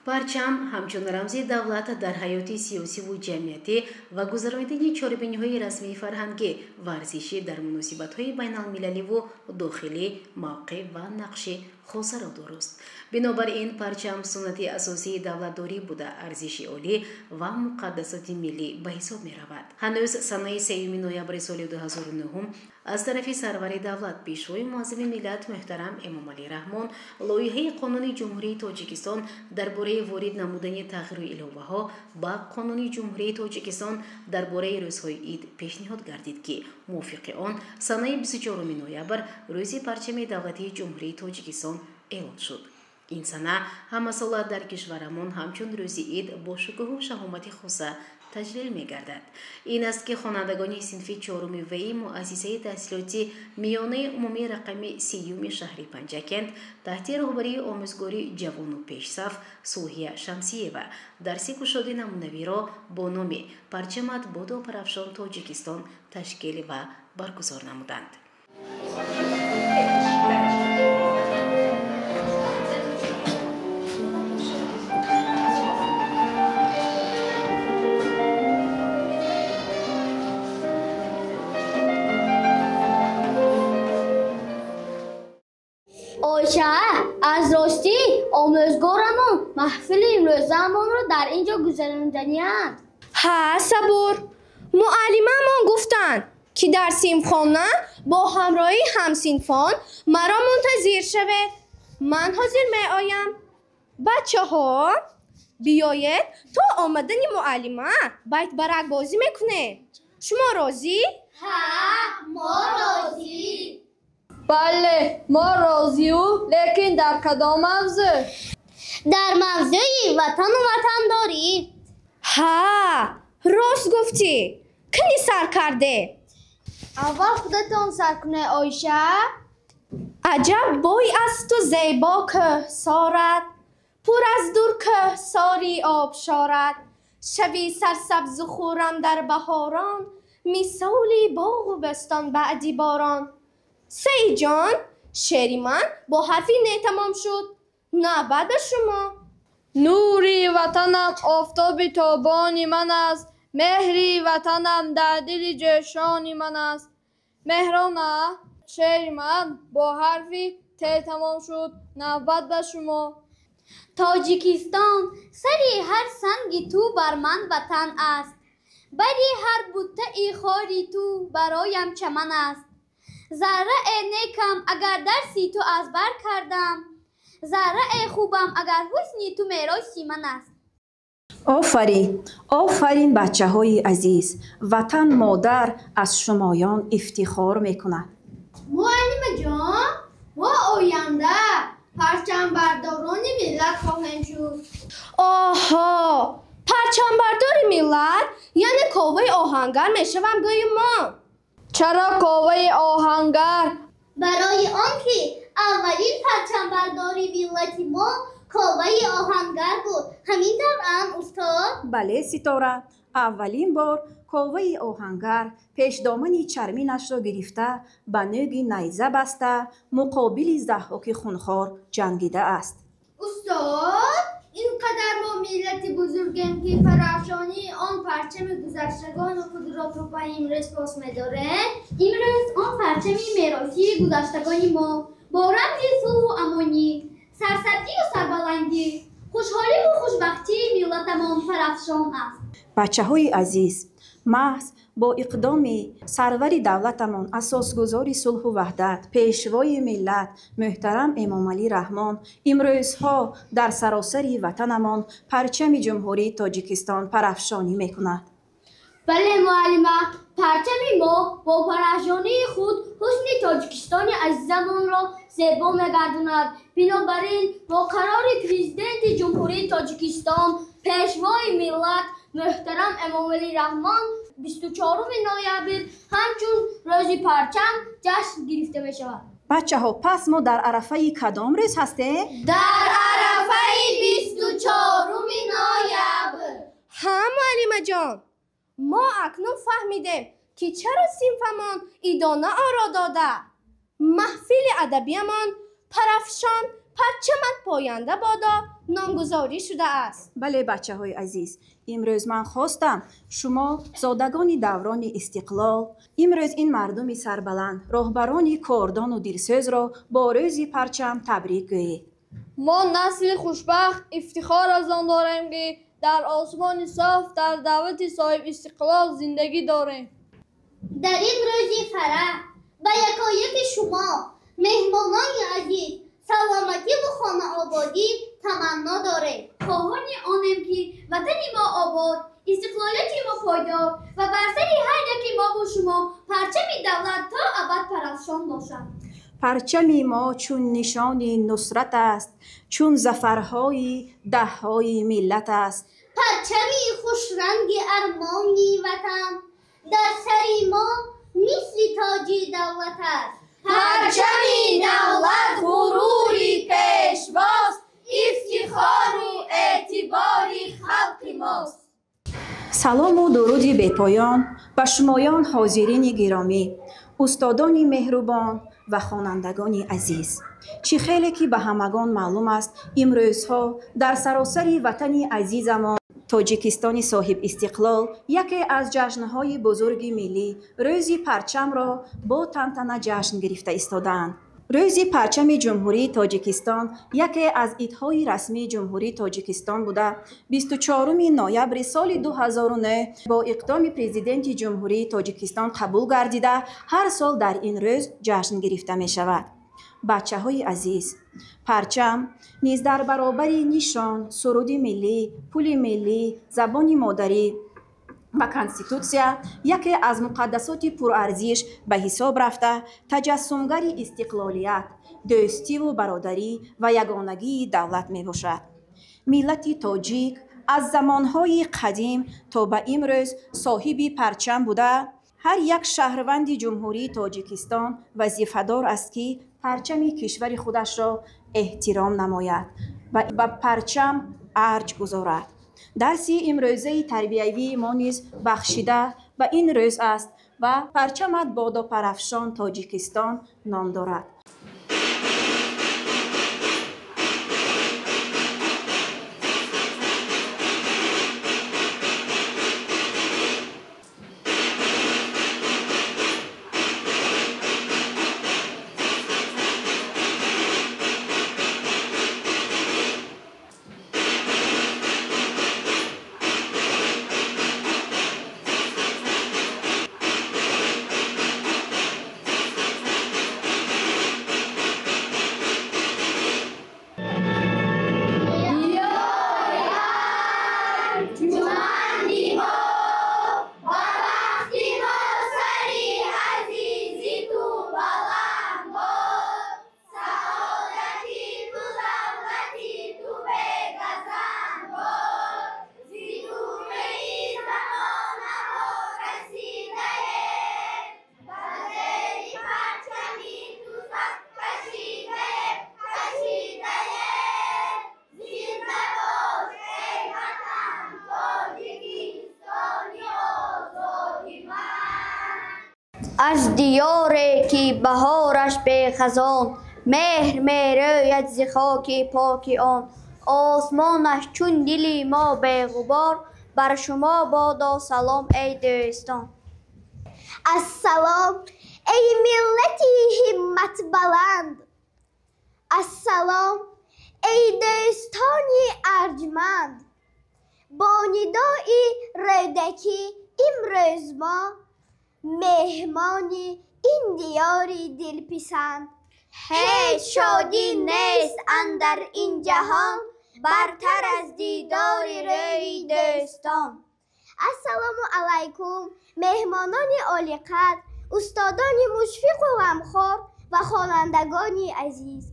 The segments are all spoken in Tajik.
Парчам ҳамчун рамзи давлат дар ҳаёти сиёсиву ҷамъиятӣ ва гузаронидани чорабиниҳои расмии фарҳангӣ, варзишӣ дар муносибатҳои байналмилаливу дохилӣ мавқеъ ва нақши хосаро дорост. Бинобар ин парчам суннати асосии давлатдорӣ буда, арзиши олӣ ва муқаддасоти миллӣ ба ҳисоб меравад. Ҳанӯз санаи 3 ноябри соли 2009 аз тарафи сарвари давлат, Пешвои муаззами миллат муҳтарам Эмомалӣ Раҳмон лоиҳаи Қонуни Ҷумҳурии Тоҷикистон дар бораи ворид намудани тағйиру иловаҳо ба Қонуни Ҷумҳурии Тоҷикистон дар бораи рӯзҳои ид пешниҳод гардид, ки мувофиқи он санаи 24 ноябр рӯзи парчами давлатии Ҷумҳурии Тоҷикистон эълон шуд. Ин сана ҳамасола дар кишварамон ҳамчун рӯзи ид бо шукӯҳу шаҳомати хоса таҷлил мегардад. Ин аст, ки хонандагони синфи чоруми ваи муассисаи таҳсилоти миёнаи умумии рақами 30-уми шаҳри Панҷакент таҳти роҳбарии омӯзгори ҷавону пешсаф Сулҳия Шамсиева дарси кушоди намунавиро бо номи «Парчамат бодо парафшон Тоҷикистон» ташкил ва баргузор намуданд. Оиша, аз ростӣ омӯзгорамон маҳфили имрӯзаамонро дар ин ҷо гузарониданианд. Ҳа, Сабур, муаллимамон гуфтанд, ки дар синфхона бо ҳамроҳии ҳамсинфон маро мунтазир шавед. Ман ҳозир меоям. Бачаҳо, биёед то омадани муаллима байтбарак бозӣ мекунем. Шумо розӣ? Ҳа, мо розӣ. Бале, мо розию, лекин дар кадом мавзӯъ? Дар мавзӯи ватану ватандорӣ. Ҳа, рост гуфтӣ. Кани сар карде? Аввал худатон сар кунед, Оиша. Аҷаб бой аз ту зебо кӯҳсорат, пур аз дур кӯҳсори обшорат, шави сарсабзу хуррам дар баҳорон, мисоли боғу бӯстон баъди борон. Саидҷон, шеъри ман бо ҳарфи не тамом шуд. Навбат ба шумо. Нури ватанам офтоби тобони ман аст, меҳри ватанам дар дили ҷӯшони ман аст. Меҳрона, шеъри ман бо ҳарфи т тамом шуд. Навбат ба шумо. Тоҷикистон, сари ҳар санги ту бар ман ватан аст, бари ҳар буттаи хори ту бароям чаман аст. Заррае некам агар дарси ту аз бар кардам, заррае хубам агар ҳусни ту мероси ман аст. Офарин, офарин, бачаҳои азиз. Ватан модар аз шумоён ифтихор мекунад. Муаллимаҷон, мо оянда парчамбардорони миллат хоҳем шуд. Оҳо, парчамбардори миллат яъне Коваи оҳангар мешавам гӯи мо. Чаро Коваи оҳангар? Барои он ки аввалин парчамбардори миллати мо Коваи оҳангар буд. Ҳамин тавр ам, устод? Бале, Ситора, аввалин бор Коваи оҳангар пешдомани чарминашро гирифта, ба нӯги найза баста, муқобили Заҳҳоки хунхор ҷангидааст. Устод, ин қадар мо миллати бузургем, ки парафшонии он парчами гузаштагони худро то ба имрӯз пос медорем. Имрӯз он парчами меросии гузаштагони мо бо рамзи сулҳу амонӣ, сарсабзию сарбаландӣ, хушҳоливу хушбахтии миллатамон парафшон аст. Бачаҳои азиз, маҳз бо иқдоми сарвари давлатамон, асосгузори сулҳу ваҳдат, пешвои миллат муҳтарам Эмомалӣ Раҳмон имрӯзҳо дар саросари ватанамон парчами Ҷумҳурии Тоҷикистон парафшонӣ мекунад. Бале, муаллима, парчами мо бо парафшонии худ ҳусни Тоҷикистони азизамонро зебо мегардонад. Бинобар ин бо қарори Президенти Ҷумҳурии Тоҷикистон, Пешвои миллат муҳтарам Эмомалӣ Раҳмон 24 ноябр ҳамчун рӯзи парчам ҷашн гирифта мешавад. Бачаҳо, пас мо дар арафаи кадом рӯз ҳастем? Дар арафаи 24 ноябр. Ҳа, муаллимаҷон, мо акнун фаҳмидем, ки чаро синфамон идона оро дода. Маҳфили адабиямон парафшон парчамат поянда бодо номгузорӣ шудааст. Бале, бачаҳои азиз, имрӯз ман хостам шумо зодагони даврони истиқлол, имрӯз ин мардуми сарбаланд, роҳбарони кордону дилсӯзро бо рӯзи парчам табрик гӯед. Мо насли хушбахт ифтихор аз он дорем, ки дар осмони соф, дар давлати соҳибистиқлол зиндагӣ дорем. Дар ин рӯзи фараҳ ба якояки шумо, меҳмонони азиз, саломативу хонаободӣ таманно дорем. Хоҳони онем, ки ватани мо обод, истиқлолияти мо пойдор ва бар сари ҳар яки мову шумо парчами давлат то абад парафшон бошад. Парчами мо чун нишони нусрат аст, чун зафарҳои даҳҳои миллат аст. Парчами хушранги армони ватан дар сари мо мисли тоҷи давлат аст. Парчами давлат ғурури пешвост, ифтихору эътибори халқи мост. Салому дуруди бепоён ба шумоён ҳозирини гиромӣ, устодони меҳрубон ва хонандагони азиз. Чӣ хеле ки ба ҳамагон маълум аст, имрӯзҳо дар саросари ватани азизамон Тоҷикистони соҳибистиқлол яке аз ҷашнҳои бузурги миллӣ, рӯзи парчамро бо тантана ҷашн гирифта истодаанд. Рӯзи парчами Ҷумҳурии Тоҷикистон яке аз идҳои расмии Ҷумҳурии Тоҷикистон буда, 24 ноябри соли 2009 бо иқдоми Президенти Ҷумҳурии Тоҷикистон қабул гардида, ҳар сол дар ин рӯз ҷашн гирифта мешавад. Бачаҳои азиз, парчам низ дар баробари нишон, суруди миллӣ, пули миллӣ, забони модарӣ ва конститутсия яке аз муқаддасоти пурарзиш ба ҳисоб рафта, таҷассумгари истиқлолият, дӯстиву бародарӣ ва ягонагии давлат мебошад. Миллати тоҷик аз замонҳои қадим то ба имрӯз соҳиби парчам буда, ҳар як шаҳрванди Ҷумҳурии Тоҷикистон вазифадор аст, ки парчами кишвари худашро эҳтиром намояд ва ба парчам арҷ гузорад. Дарси имрӯзаи тарбиявии мо низ бахшида ба ин рӯз аст ва парчамат бодо парафшон Тоҷикистон ном дорад. Аз диёре ки баҳораш бехазон, меҳр мерӯяд зи хоки поки он, осмонаш чун дили мо беғубор, бар шумо бодо салом, эй дӯстон. Ассалом, эй миллати ҳимматбаланд, ассалом, эй дӯстони арҷманд, бо нидои рӯдакӣ имрӯз мо меҳмони ин диёри дилписанд. Ҳеҷ шодӣ нест андар ин ҷаҳон, бартар аз дидори рӯи дӯстон. Ассалому алайкум, меҳмонони олиқадр, устодони мушфиқу ғамхор ва хонандагони азиз.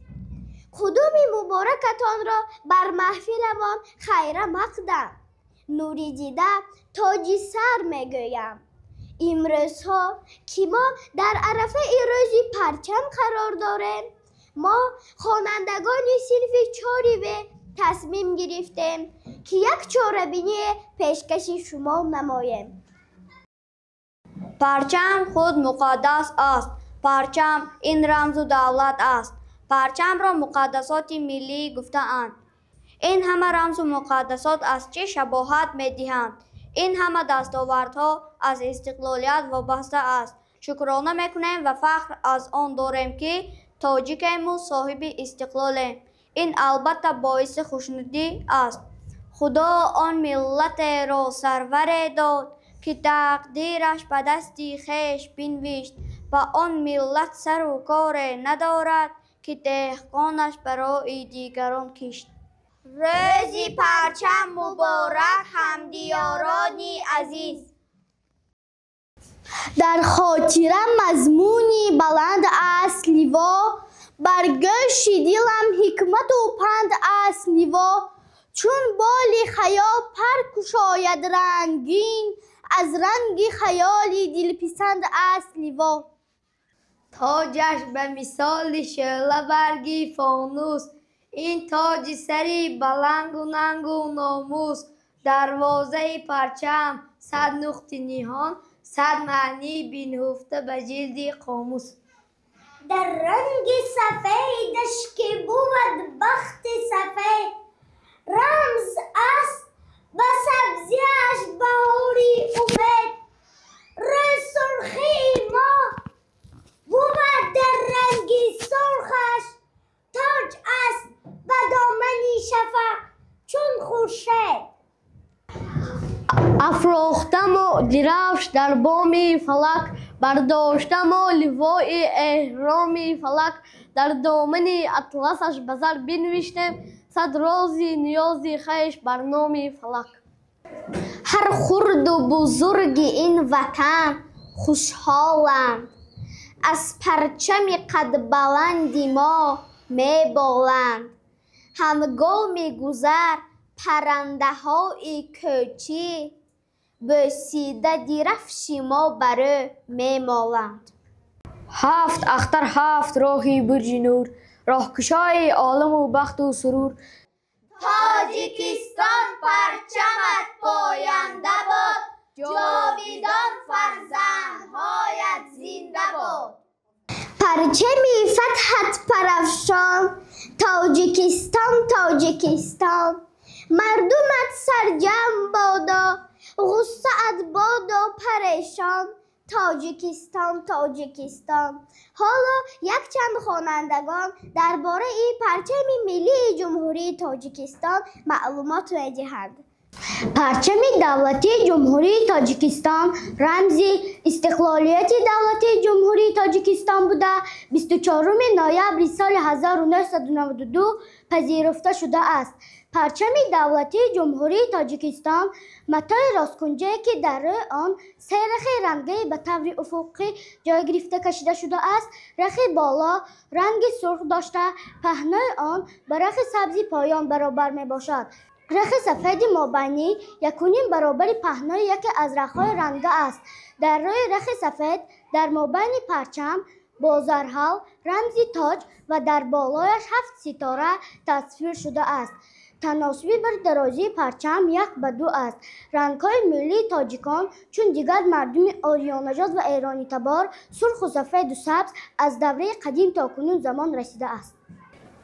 Қудуми муборакатонро бар маҳфиламон хайра мақдам, нури дида тоҷи сар мегӯям. Имрӯзҳо ки мо дар арафаи рӯзи парчам қарор дорем, мо хонандагони синфи 4В тасмим гирифтем, ки як чорабиние пешкаши шумо намоем. Парчам худ муқаддас аст. Парчам ин рамзу давлат аст. Парчамро муқаддасоти миллӣ гуфтаанд. Ин ҳама рамзу муқаддасот аз чӣ шабоҳат медиҳанд? Ин ҳама дастовардҳо аз истиқлолият вобаста аст. Шукрона мекунем ва фахр аз он дорем, ки тоҷикему соҳиби истиқлолем. Ин албатта боиси хушнудӣ аст. Худо он миллатеро сарваре дод, ки тақдираш ба дасти хеш бинвишт ва он миллат сару коре надорад, ки деҳқонаш барои дигарон кишт. Рӯзи парчам муборак, ҳамдиёрони азиз! Дар хотира мазмуни баланд аст ливо, бар гӯши дилам ҳикмату панд аст ливо. Чун боли хаёл пар кушояд рангин, аз ранги хаёли дилписанд аст ливо. Тоҷаш ба мисоли шӯълабарги фонус, ин тоҷи сари баланду нангу номус. Дарвозаи парчам сад нуқти ниҳон, сад маънии бинҳуфта ба ҷилди қомус. Дар ранги сафедаш ки бувад бахти сафед, рамз аст ба сабзиаш баҳори умед. Рӯсурхии мо бувад дар ранги сурхаш, тоҷ аст ба домани шафақ чун хуршед. Афрохтаму дирафш дар боми фалак, бардоштаму ливои эҳроми фалак. Дар домани атласаш ба зар бинвиштем сад рози ниёзи хеш бар номи фалак. Ҳар хурду бузурги ин ватан хушҳоланд, аз парчами қадбаланди мо меболанд. Ҳангоми гузар паррандаҳои кӯчӣ бӯсида дирафши мо бар ӯ мемоланд. Ҳафт ахтар, ҳафт роҳи бурҷи нур, роҳкушои оламу бахту сурур. Тоҷикистон парчамат поянда бод, ҷовидон фарзандҳоят зинда бод. Парчами фатҳат парафшон, Тоҷикистон, Тоҷикистон. Мардумат сарҷамъ бодо, ғуссаат бодо парешон, Тоҷикистон, Тоҷикистон. Ҳоло якчанд хонандагон дар бораи парчами миллии Ҷумҳурии Тоҷикистон маълумот медиҳанд. Парчами давлатии Ҷумҳурии Тоҷикистон рамзи истиқлолияти давлатии Ҷумҳурии Тоҷикистон буда, 24 ноябри соли 1992 пазируфта шудааст. Парчами давлатии Ҷумҳурии Тоҷикистон матои росткунҷае, ки дар рӯи он се рахи рангии ба таври уфуқӣ ҷой гирифта кашида шудааст. Рахи боло ранги сурх дошта, паҳнои он ба рахи сабзи поён баробар мебошад. Рахи сафеди мобайнӣ якуним баробари паҳнои яке аз рахҳои ранга аст. Дар рӯи рахи сафед дар мобайни парчам бо зарҳал рамзи тоҷ ва дар болояш ҳафт ситора тасвир шудааст. Таносуби бар дарозии парчам 1 ба 2 аст. Рангҳои миллии тоҷикон, чун дигар мардуми ориёнажод ва эронитабор, сурху сафеду сабз аз давраи қадим то кунун замон расидааст.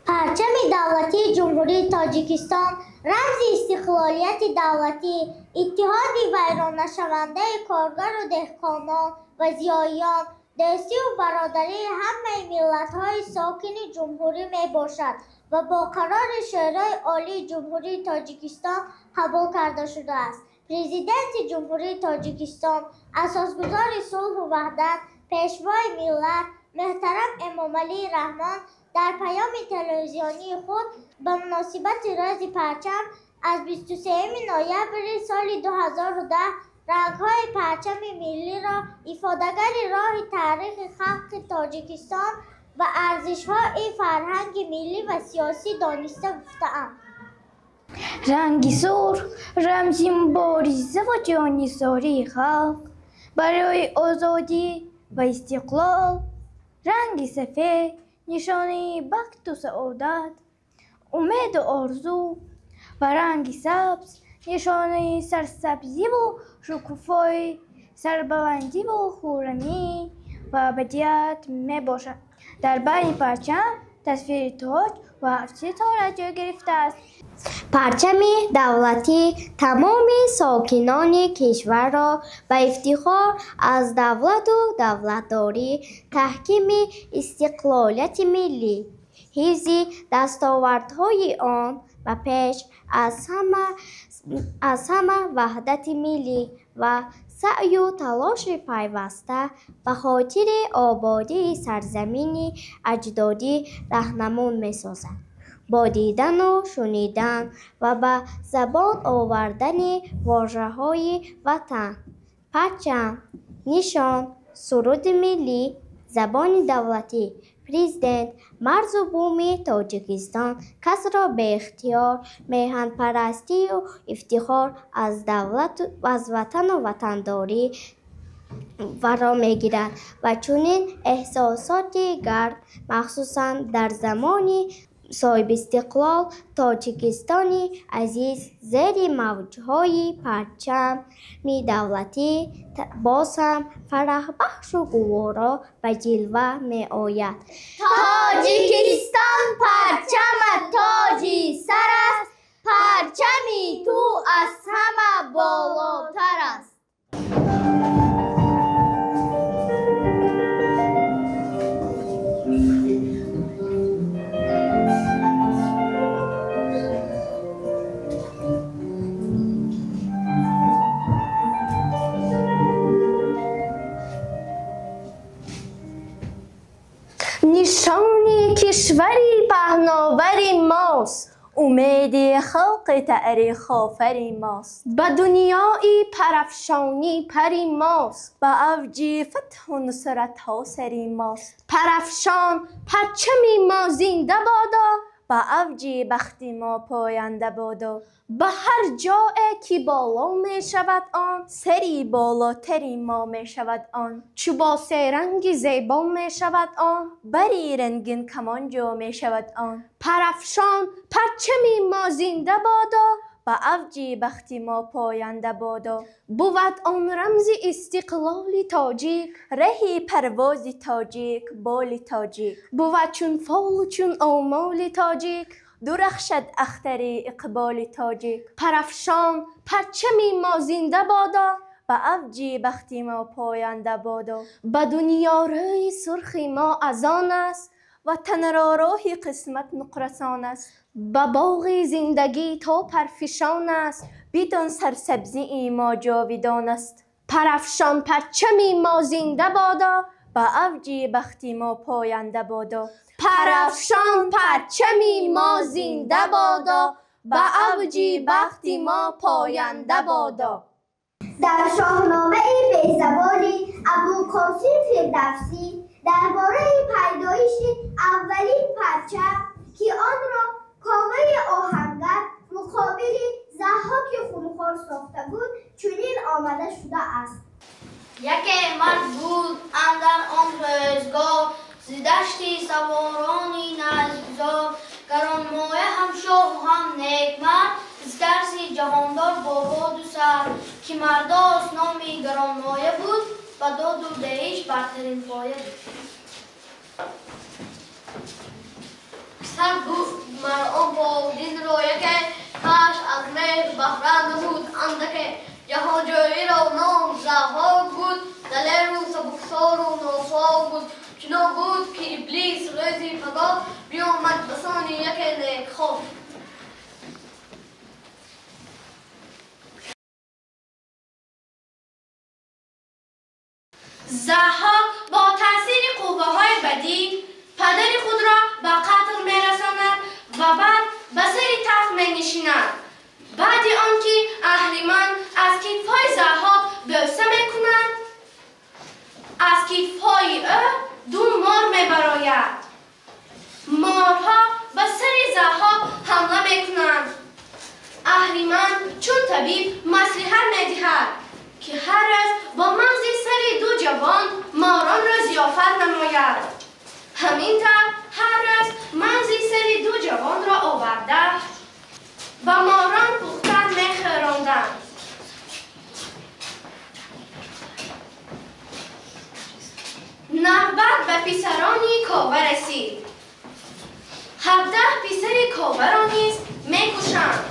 Парчами давлатии Ҷумҳурии Тоҷикистон рамзи истиқлолияти давлатӣ, иттиҳоди вайроннашавандаи коргару деҳқонон ва зиёиён, дӯстию бародарии ҳамаи миллатҳои сокини ҷумҳурӣ мебошад ва бо қарори Шӯрои Олии Ҷумҳурии Тоҷикистон қабул карда шудааст. Президенти Ҷумҳурии Тоҷикистон, асосгузори сулҳу ваҳдат, пешвои миллат муҳтарам Эмомалӣ Раҳмон дар паёми телевизионии худ ба муносибати Рӯзи парчам аз 23 ноябри соли 2010 рангҳои парчами миллиро ифодагари роҳи таърихи халқи Тоҷикистон ва арзишҳои фарҳанги миллӣ ва сиёсӣ дониста гуфтаанд. Ранги сурх рамзи мубориза ва ҷоннисории халқ барои озодӣ ва истиқлол, ранги сафед нишонаи бахту саодат, умеду орзу ва ранги сабз нишонаи сарсабзиву шукуфоӣ, сарбаландиву хуррамӣ ва абадият мебошад. Дар байни парчам тасвири тоҷ ва ҳафт ситора ҷой гирифтааст. Парчами давлатӣ тамоми сокинони кишварро ба ифтихор аз давлату давлатдорӣ, таҳкими истиқлолияти миллӣ, ҳифзи дастовардҳои он ва пеш аз ҳама ваҳдати миллӣ ва саъю талоши пайваста ба хотири ободии сарзамини аҷдодӣ раҳнамун месозад. Бо дидану шунидан ва ба забон овардани вожаҳои ватан, парчам, нишон, суруди миллӣ, забони давлатӣ, президент, марзу буми Тоҷикистон касро беихтиёр меҳанпарастию ифтихор аз давлату аз ватану ватандорӣ фаро мегирад ва чунин эҳсосоти гарм, махсусан дар замони соҳибистиқлол Тоҷикистони азиз зери мавҷҳои парчами давлатӣ боз ҳам фараҳбахшу гуворо ба ҷилва меояд. Тоҷикистон парчамат тоҷи сар аст, парчами ту аз ҳама болотар аст. Нишони кишвари паҳновари мост, умеди халқи таърихофари мост, ба дунёи парафшонӣ пари мост, ба авҷи фатҳу нусратҳо сари мост. Парафшон парчами мо зинда бодо, ба авҷи бахти мо поянда бодо. Ба ҳар ҷое ки боло мешавад он, сари болотари мо мешавад он, чу бо серанги зебо мешавад он, бари рангин камон ҷо мешавад он. Парафшон парчами мо зинда бодо, ба авҷи бахти мо поянда бодо. Бувад он рамзи истиқлоли тоҷик, раҳи парвози тоҷик, боли тоҷик, бувад чун фолу чун омоли тоҷик, дурахшад ахтари иқболи тоҷик. Парафшон парчами мо зинда бодо, ба авҷи бахти мо поянда бодо. Ба дунё рӯи сурхи мо аз он аст, ватанро роҳи қисмат нуқрасон аст, ба боғи зиндагӣ то парфишон аст, бидон сарсабзии мо ҷовидон аст. Парафшон парчами мо зинда бодо, ба авҷи бахти мо поянда бодо. Парафшон парчами мо зинда бодо, ба авҷи бахти мо поянда бодо. Дар шоҳномаи безаволи Абулқосим Фирдавсӣ дар бораи пайдоиши аввалин парчам, ки онро Коваи оҳангар муқобили Заҳҳоки хунхор сохта буд, чунин омада шудааст. Яке мард буд андар он рӯзгор, зи дашти саворони наздзор, гаронмоя ҳам шоҳу ҳам некмард, зи тарси ҷаҳондор бо боду сар, ки мардост номи гаронмоя буд, ба доду деҳиш бартарин поя буд. Писар гуфт мар он покдинро яке, каш аз меҳр баҳра набуд андаке, ҷаҳонҷӯиро ном Заҳҳок буд, далеру сабуксору нопок буд. Чунон буд ки иблис рӯзи пагоҳ биомад ба сони яке некхоҳ. Заҳҳок бо таъсири қувваҳои бадӣ падари худро ба қатл мерасонад ва баъд ба сари тахт менишинад. Баъди он ки Аҳриман аз китфҳои Заҳҳок бӯса мекунад, аз китфҳои ӯ ду мор мебарояд. Морҳо ба сари Заҳҳок ҳамла мекунанд. Аҳриман чун табиб маслиҳат медиҳад, ки ҳар рӯз бо мағзи сари ду ҷавон моронро зиёфат намояд. Ҳамин тавр ҳар рӯз мағзи сари ду ҷавонро оварда ба морон пухтан мехӯронданд. Навбат ба писарони Кова расид. 17 писари Коваро низ мекушанд.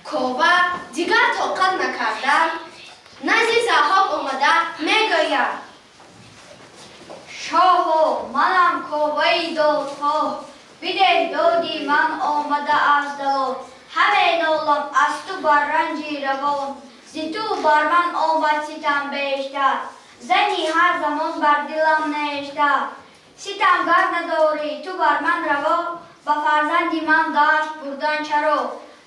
Кова дигар тоқат накарда назди Заҳҳок омада мегӯяд: Шоҳо, манам Коваи додхоҳ, бидеҳ доди ман омада аз даво. Ҳаме нолам аз ту бар ранҷи равон, зи ту бар ман омад ситам бештар. Зани ҳар замон бар дилам нештар. Ситамгар надорӣ ту бар ман раво, ба фарзанди ман даст бурдан чаро?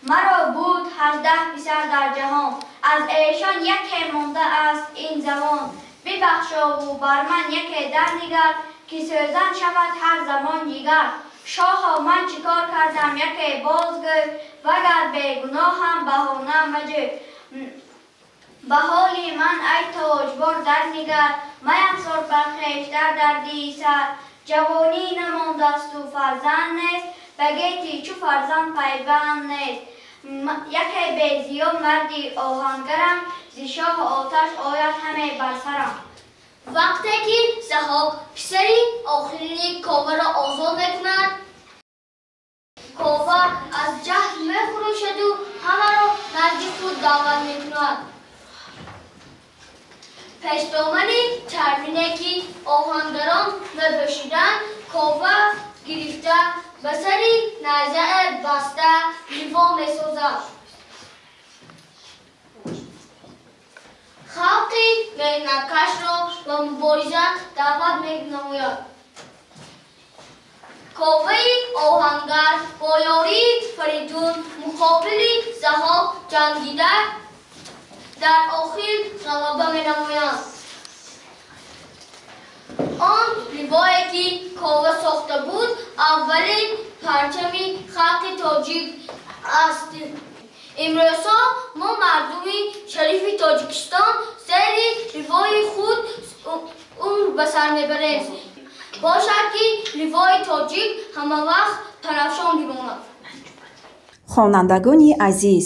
Маро буд 18 писар дар ҷаҳон, аз эшон яке монда аст ин замон. Бибахшову бар ман яке дар нигар, ки сӯзан шавад ҳар замон ҷигар. Шоҳо, ман чӣ кор кардам яке бозгӯй, вагар бегуноҳам баҳона маҷӯй. Ба ҳоли ман ай тоҷбор дар нигар, маяфзор бар хештар дарди сар. Ҷавонӣ намондасту фарзанд нест, ба гети чу фарзанд пайванд нест. Яке безиён марди оҳангарам, зи шоҳ оташ ояд ҳаме бар сарам. Вақте ки Заҳҳок писари охирини Коваро озод мекунад, Кова аз ҷаҳл мехӯрошаду ҳамаро назди худ даъват мекунад. Пешдомани чармине ки оҳангарон мепӯшиданд, Кова гирифта ба сари найзае баста ливо месозад. Халқи меҳнаткашро ба мубориза даъват менамояд. Коваи оҳангар бо ёрии Фаридун муқобили Заҳҳок ҷангида дар охир ғалаба менамоянд. Он ливое ки Кова сохта буд, аввалин парчами халқи тоҷик аст. Имрӯзҳо мо мардуми шарифи Тоҷикистон зери ливои худ умр ба сар мебарем. Бошад ки ливои тоҷик ҳамавақт парафшон бимонад. Хонандагони азиз,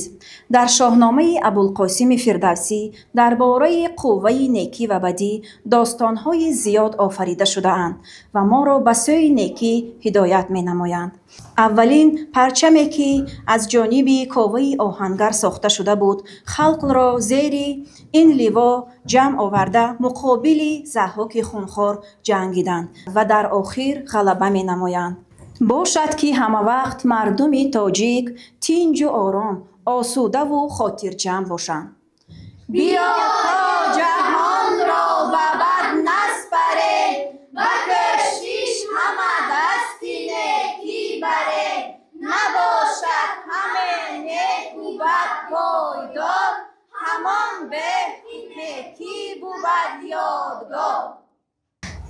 дар Шоҳномаи Абулқосими Фирдавсӣ дар бораи қувваи некӣ ва бадӣ достонҳои зиёд офарида шудаанд ва моро ба сӯи некӣ ҳидоят менамоянд. Аввалин парчаме ки аз ҷониби Коваи оҳангар сохта шуда буд, халқро зери ин ливо ҷамъ оварда муқобили Заҳҳоки хунхор ҷангиданд ва дар охир ғалаба менамоянд. Бошад ки ҳамавақт мардуми тоҷик тинҷу ором, осудаву хотирҷамъ бошанд. Биё то ҷаҳонро ба бад наспарем, ба кӯшиш ҳама дасти некӣ барем. Набошад ҳаме неку бад пойдор, ҳамон беҳ некӣ бувад ёдгор.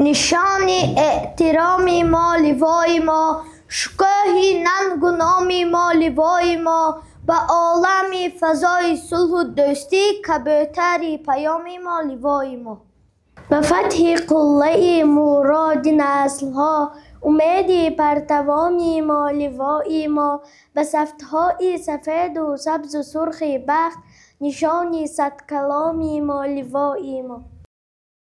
Нишони эҳтироми мо ливои мо, шукӯҳи нангу номи мо ливои мо, ба олами фазои сулҳу дӯстӣ кабӯтари паёми мо ливои мо. Ба фатҳи қуллаи муроди наслҳо, умеди партавоми мо ливои мо, ба сафтҳои сафеду сабзу сурхи бахт, нишони садкаломи мо ливои мо.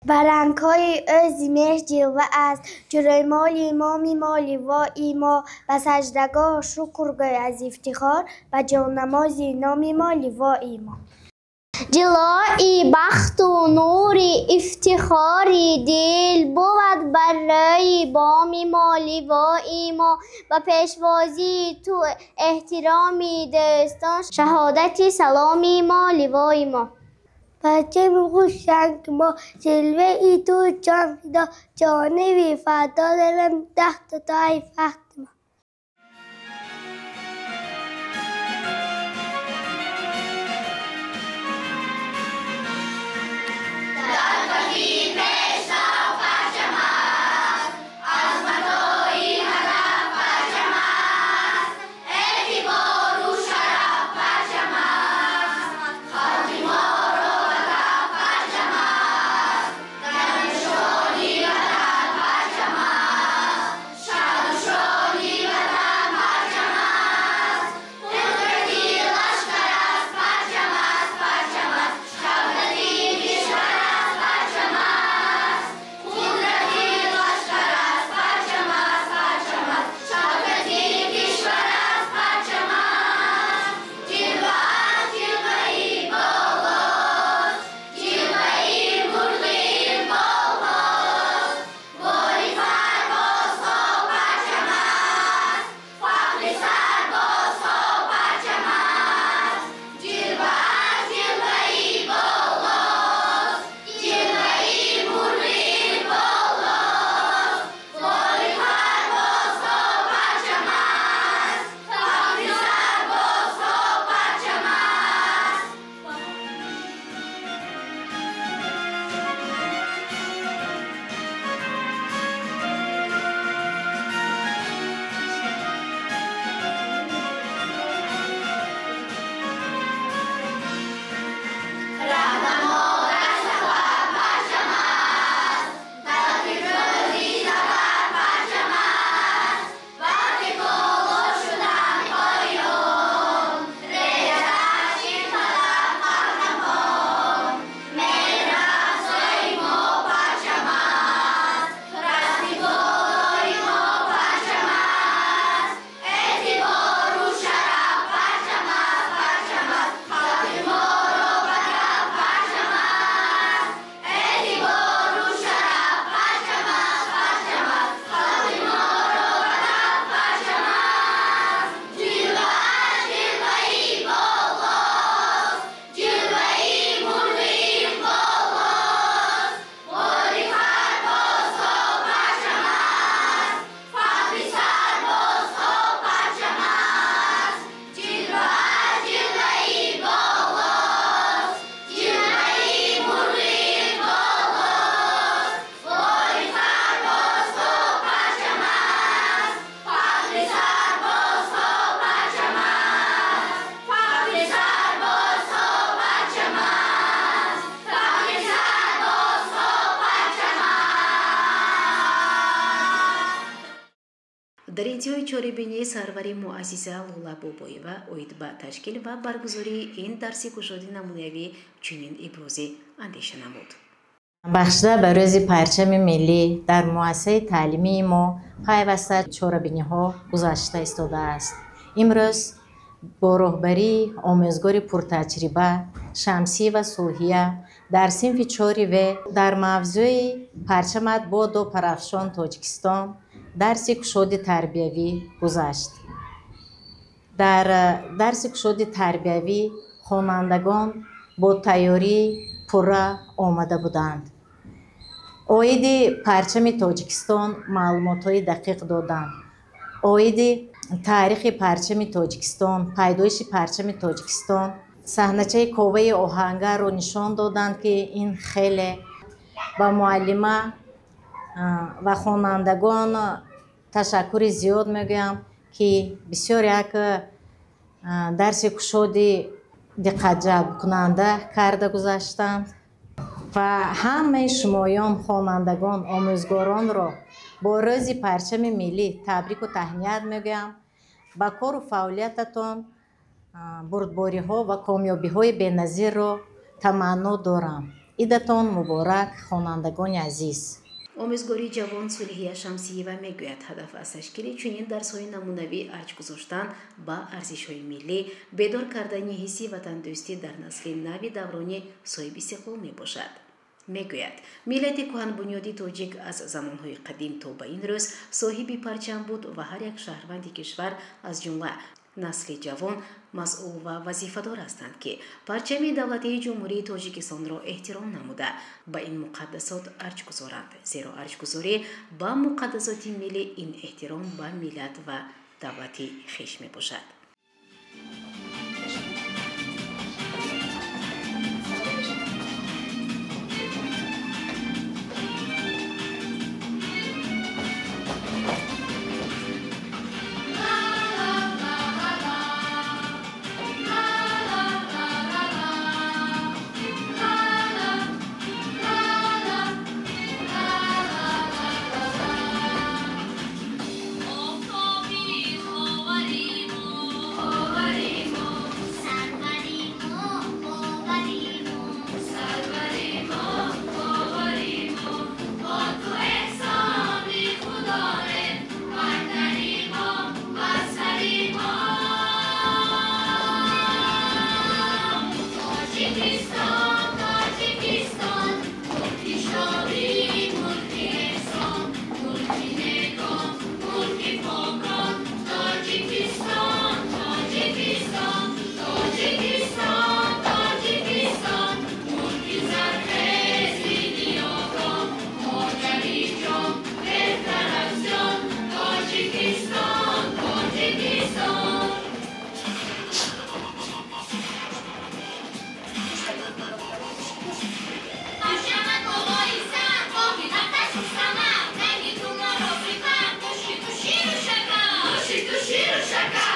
Ба рангҳои ӯ зи меҳр ҷилва аст, ҷурӯймоли моми мо ливои мо, ба саҷдагоҳ шукр гӯй аз ифтихор, ба ҷоннамози номи мо ливои мо. Ҷилои бахту нури ифтихори дил бувад бар рӯи боми мо ливои мо, ба пешвозии ту эҳтироми дӯстон, шаҳодати саломи мо ливои мо. Парчами хушранги мо, ҷилваи ту ҷон фидо, ҷониби фардо дорем тахту тои фахти мо. Шаду шони Дар интиҳои чорабинӣ сарвари муассиса Лола Бобоева оид ба ташкил ва баргузории ин дарси кушоди намунавӣ чунин ибрози андеша намуд. Бахшида ба рӯзи парчами миллӣ дар муассисаи таълимии мо пайваста чорабиниҳо гузашта истодааст. Имрӯз бо роҳбарии омӯзгори пуртаҷриба Шамсиева Сулҳия дар синфи 4 В дар мавзӯи парчамат бодо парафшон Тоҷикистон дарси кушоди тарбиявӣ гузашт. Дар дарси кушоди тарбиявӣ хонандагон бо тайёрии пурра омада буданд. Оиди парчами Тоҷикистон маълумотҳои дақиқ доданд. Оиди таърихи парчами Тоҷикистон, пайдоиши парчами Тоҷикистон, саҳначаи коваи оҳангарро нишон доданд, ки ин хеле ба муаллима ва хонандагон ташаккури зиёд мегӯям, ки бисёр як дарси кушоди диққатҷалбкунанда карда гузаштанд ва ҳамаи шумоён, хонандагон, омӯзгоронро бо рӯзи парчами миллӣ табрику таҳният мегӯям. Ба кору фаъолиятатон бурдбориҳо ва комёбиҳои беназирро таманно дорам. Идатон муборак, хонандагони азиз. Омӯзгори ҷавон Сулҳия Шамсиева мегӯяд, ҳадаф аз ташкили чунин дарсҳои намунавӣ арҷ гузоштан ба арзишҳои миллӣ, бедор кардани ҳисси ватандӯстӣ дар насли нави даврони соҳибистиқлол мебошад. Мегӯяд, миллати кӯҳанбунёди тоҷик аз замонҳои қадим то ба ин рӯз соҳиби парчам буд ва ҳар як шаҳрванди кишвар, аз ҷумла насли ҷавон, масъул ва вазифадор ҳастанд, ки парчами давлатии Ҷумҳурии Тоҷикистонро эҳтиром намуда, ба ин муқаддасот арҷ гузоранд, зеро арҷгузорӣ ба муқаддасоти миллӣ ин эҳтиром ба миллат ва давлати хеш мебошад. Широ шакар!